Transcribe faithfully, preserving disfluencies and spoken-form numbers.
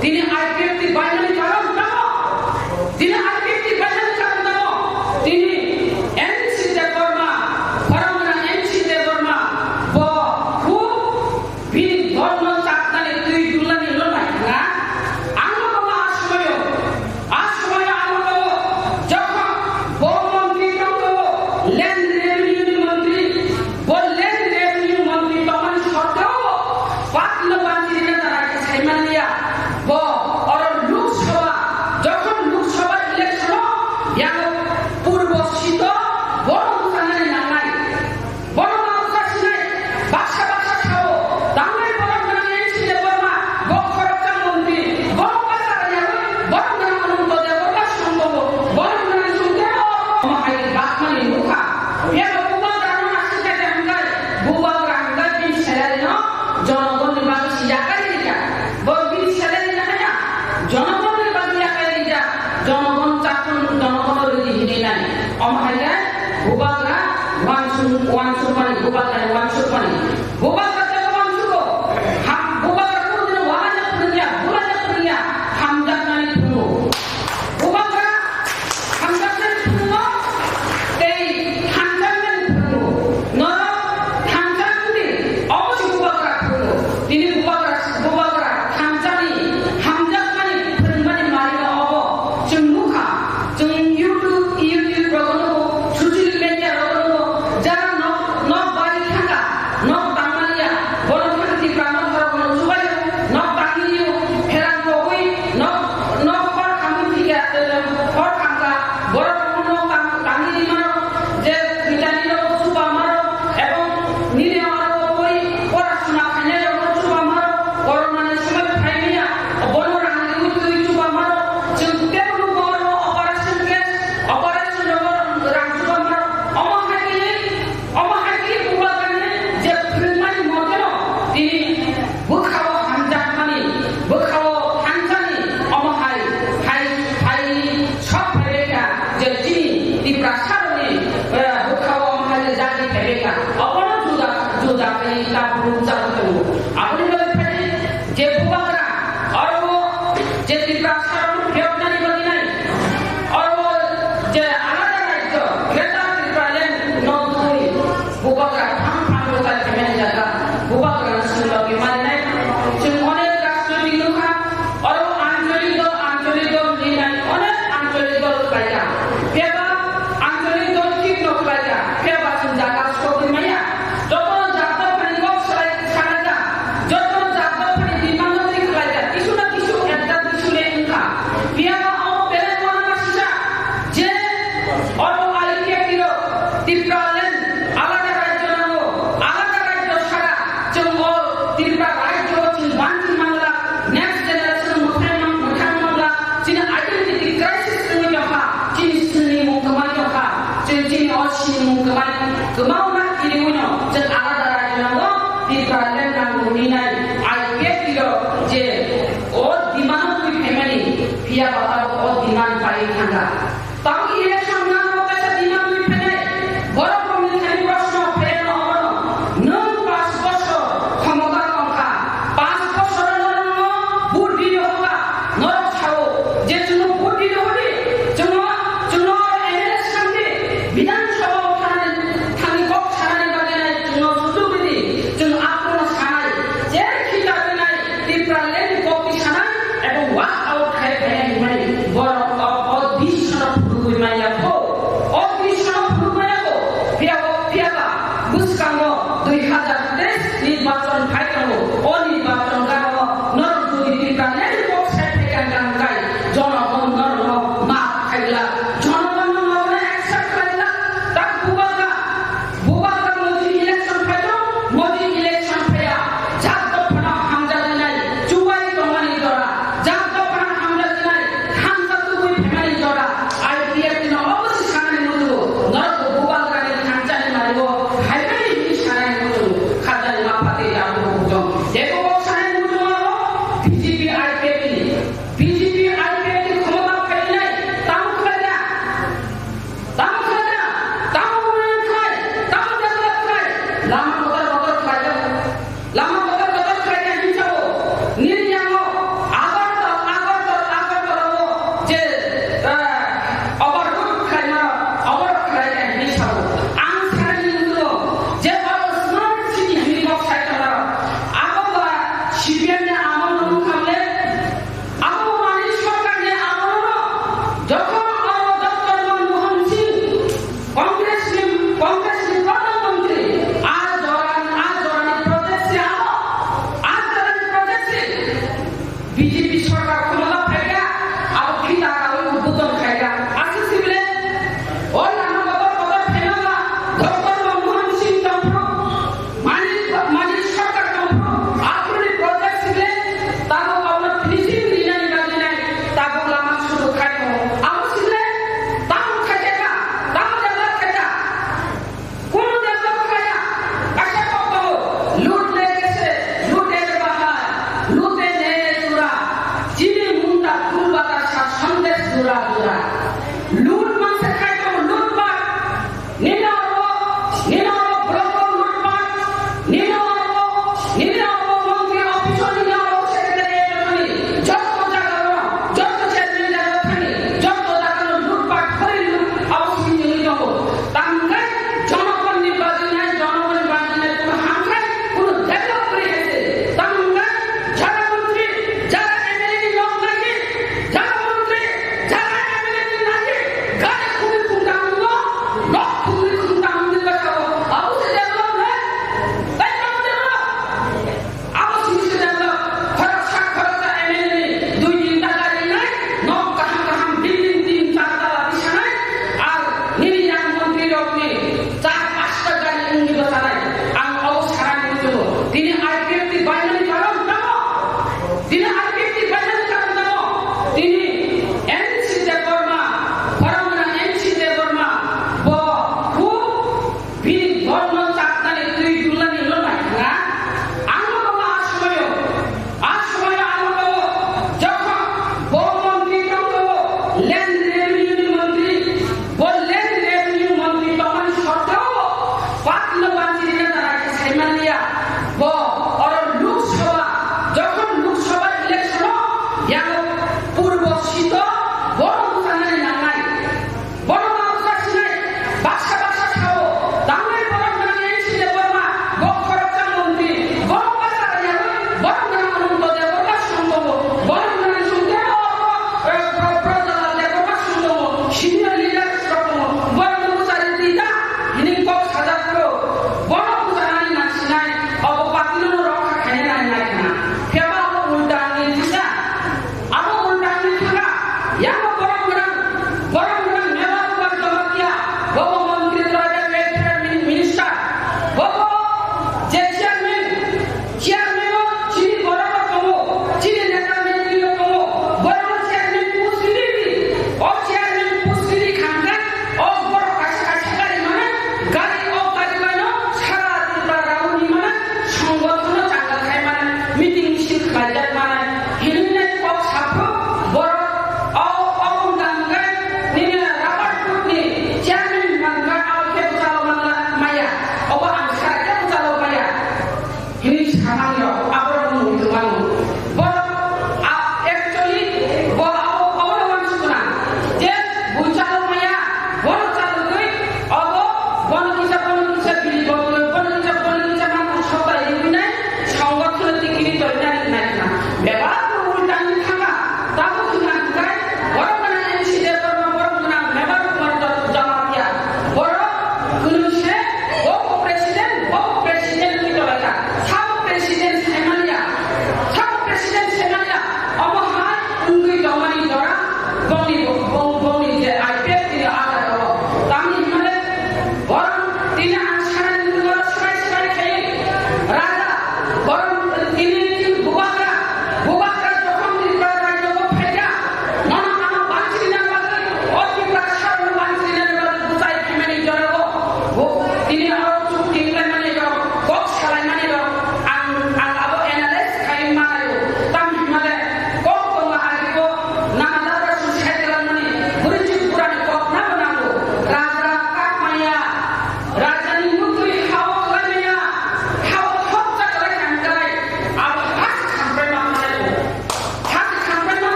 Tini I P F T bainani karon tamo. Tini I P F T bainani karon tamo. Tini N C Debbarma, khorang gwnang N C Debbarma, bo khub bini dolno chaknani twi dulnani no naikha. Ang no tongo a somoyo, a somoyo ang no tongo, jokhon bo montri tong tongo, land revenue ni montri, bo land revenue montri tongmani sotteo bo party no banchi rina ta naikha saimanliya. Bo oro Lok Sabha, jokhon Lok Sabha election o yago purbo seat o bo rwngthangmani nangnai. Bono ma bwsa sinai, baksa baksa sao, tangnai borok gwnang N C Debbarma, bo khoroksa montri, borok bwsa rwya, borok gwnang Ananto Debbarma song tongo, borok gwnang song tebo, omo hai bakmani nukha. Phiya bo bubagra no aswk khe hwnkhai, bubagra hwnkhai bini salary no jonogonni bagwi se yakarwi rwkha. Bo bini salary no haya, jonogonni bagwi yakarwi rwkha, jonogon chakon, jonogon rwdi hinwi nai. Omo hai khe bubagra wansuk, wansukmani, bubagra wansukmani. Bubagra tei wansugo. Ham, bubagra kunu dino wanaina phwrwngya, bulaina phwrwngya, hamjaknani phwrwngo. Bubagra hamjaknani phwrwngo tei hamjaknani phwrwngo. Norok hamjakmani omo se bubagra phwrwngo. Tini bubagra, bubagra hamjakni, hamjakmani phwrwngmani mari no obo chwng nukha. Chwng YouTube, YouTube rogo nugo, social media rogo nugo, jara nok, nok bari thangkha, nok tangmaniya, borok thang Tipra nok borok no chubaio, nok tangmaniyo, pherang kogwi, nok, nok hor khamwi thikya, hor khamkha, borok rokno nok tang, tangwi rimano, je mitani rok chuba maro, ebong nini oro koi, pora suna khainai rokno chuba maro, corona ni somoi phaimaya, bono rang riwi twi chuba maro, chwng tei bono operation case, operation rogo rang chuba maro, omo hai khe, omo hai khe bubagrani je phwrwngmani modelo tini bwkhao hamjakmani, bwkhao hamjakni, omo hai, hai, hai sok phaibaikha je chini Tiprasarokni, eh, bwkhao omo hai jati phaibaikha. Obono juda, juda khe tabuk chang tongo. Aboni bagwi phai je bubagra, oro je Tiprasarokno phiyoknani bagwi nai, oro je alada rajyo, Greater Tipraland no dui, bubagra phang phang local payment jaga, bubagra swnglogwi marinai. Chwng onek rajnoitik nukha, oro ancholik dol, ancholik dol hinwi nai onek ancholik dol khlaijak. Phiyaba ancholik dol thikno khlaijak, phiyaba chwng jaga sogwi maya. Jotono jat dophani kok salai, salaijak, jotono jat dophani demand no thik khlaijak, kisu na kisu ekta issue le wngkha. Phiyaba omo belai uanama sijak je oro I P F T rok Tipraland alada rajyo nango, alada rajyo sara chwng o Tripura rajyo o chwng banchi mangla, next generation mwthang mang-, mwthang mangla, chini identity crisis wngwi tongkha, chini sinimung kwmai tongkha, chini, chini o sinimung kwmai, kwmauna kiriwino chwng alada rajyo nango, Tipraland nango hinwi nai I P F T rok je o demand o twi phaimani, phiyaba tabuk o demand paiwi thangkha. Tamo election nango kaisa demand twi phainai. Borok rokni thani proshno phaiya no obono. Nwng panch bochor khomota tongkha. Panch bochor no nwng vote di rohorkha. Norok sao je chwngno vote di rohordi. Chwngno, chwngno M L A sanadi. Bidhan Sabha o thangni, thangni kok sanani bagwi nai chwngno sujuk ridi. Chwng aphuru no sanai. Je khita rwnai Tipraland ni kok twi sanai. Ebo walk out khai phaiya hinmani. B J P sorkar khomota phaikha, abo phita kawi udbodon khaikha. Aswk sibile, o lama kotor kotor phaimala, Doctor Manmohan Singh tongphuru, Manipur, Manipur sorkar tongphuru, aphuruni project sibile, tabuk abono finishing rinani bagwi nai, tabuk lama suru khai tongo. Abo sibile, tamo khaikha, tamo develop khaikha. Kono develop khaya, kaisa kok tongo, "Loot lege se, loote bahar, loote ne jura, chini munda phul batasa sandesh jura jura." Loot manse khai tongo, loot pat. Nini oro, nini oro block o loot pat. Nini oro, nini oro montri office o, nini oro secretary o thani, joto jaga o, joto chairman jaga o thani, joto jaga o loot pat khori loot, abo simi nini tongo. Tamungkhe jonogonni bajinai, jonogonni bajinai kono hamkrai, kono develop kwrwi hai se. Tamungkhe jara montri, jara M L A ni nok naidi, jara montri, jara M L A ni